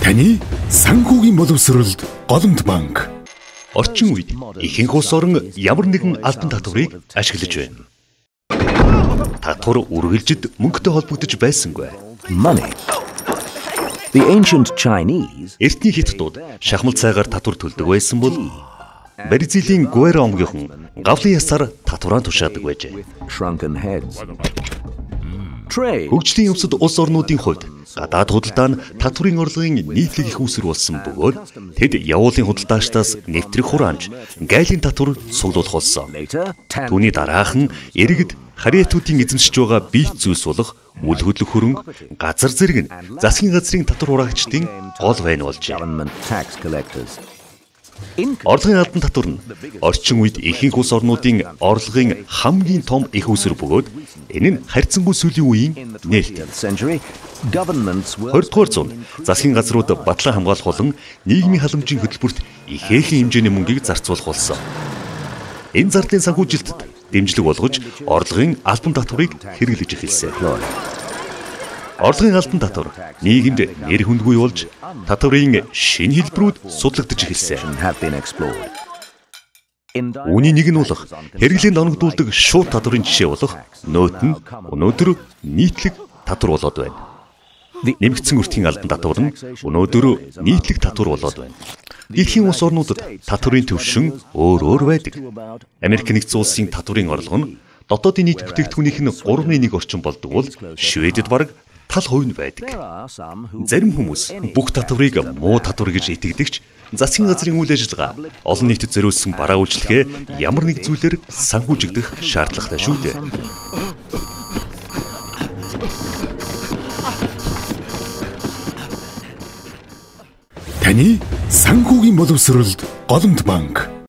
Таны санхүүгийн боловсролд Голомт банк. Орчин үед ихэнх улс орон ямар нэгэн албан татварыг ашиглаж байна. Татвар үргэлжид мөнгөтэй холбогдож байсангүй. Money. The ancient Chinese Эртний хятадууд шахмал цайгаар татвар төлдөг байсан бол Бразилийн Гуэра омгийнхан гавлын ясаар татвараа тушаадаг байжээ. shrunken heads. Trade Хөгжлийн явцад улс орнуудын хувьд гадаад худалдаа нь татварын орлогын нийтлэг их үүсвэр болсон бөгөөд тэд явуулын худалдаачдаас нэвтрэх хураамж, гайлын татвар цуглуулах болсон. later tan Түүний дараахан иргэд харьяатуудын эзэмшиж байгаа биет зүйлс болох үл хөдлөх хөрөнгө, газар зэрэг нь засгийн газрын татвар хураагчдын гол вайн болжээ. government tax collectors. Орлогын албан татвар нь орчин үед ихэнх улс орнуудын орлогын хамгийн том их үүсвэр бөгөөд энэ нь харьцангуй сүүлийн үеийн нээлт. 20th century, governments were 20 дугаар зуунд засгийн газрууд батлан хамгаалах болон нийгмийн халамжийн хөтөлбөрт ихээхэн хэмжээний мөнгийг зарцуулах болсон. Энэ зардлын санхүүжилтэд дэмжлэг болгож орлогын албан татварыг хэрэглэж эхэлсэн. Орлогын албан татвар нийгэмд нэр хүндгүй болж татварын шинэ хэлбэрүүд судлагдаж эхэлсэн. have been explored. Үүний нэг нь болох хэрэглээнд оногдуулдаг шууд татварын жишээ болох нөт нь өнөөдөр нийтлэг татвар болоод байна. Нэмэгдсэн өртгийн албан татвар нь өнөөдөр нийтлэг татвар болоод байна. Дэлхийн улс орнуудад татварын түвшин өөр өөр байдаг. Америк нэгдсэн улсын татварын орлого нь дотоодын нийт бүтээгдэхүүнийх нь 3.1 орчим болдог бол Шведэд бараг тал хувь нь байдаг. There are some who Зарим хүмүүс бүх татварыг муу татвар гэж итгэдэг ч засгийн газрын үйл ажиллагаа олон нийтэд зориулсан бараа үйлчилгээ ямар нэг зүйлээр санхүүжигдэх шаардлагатай шүү дээ. Таны санхүүгийн боловсролд Голомт банк.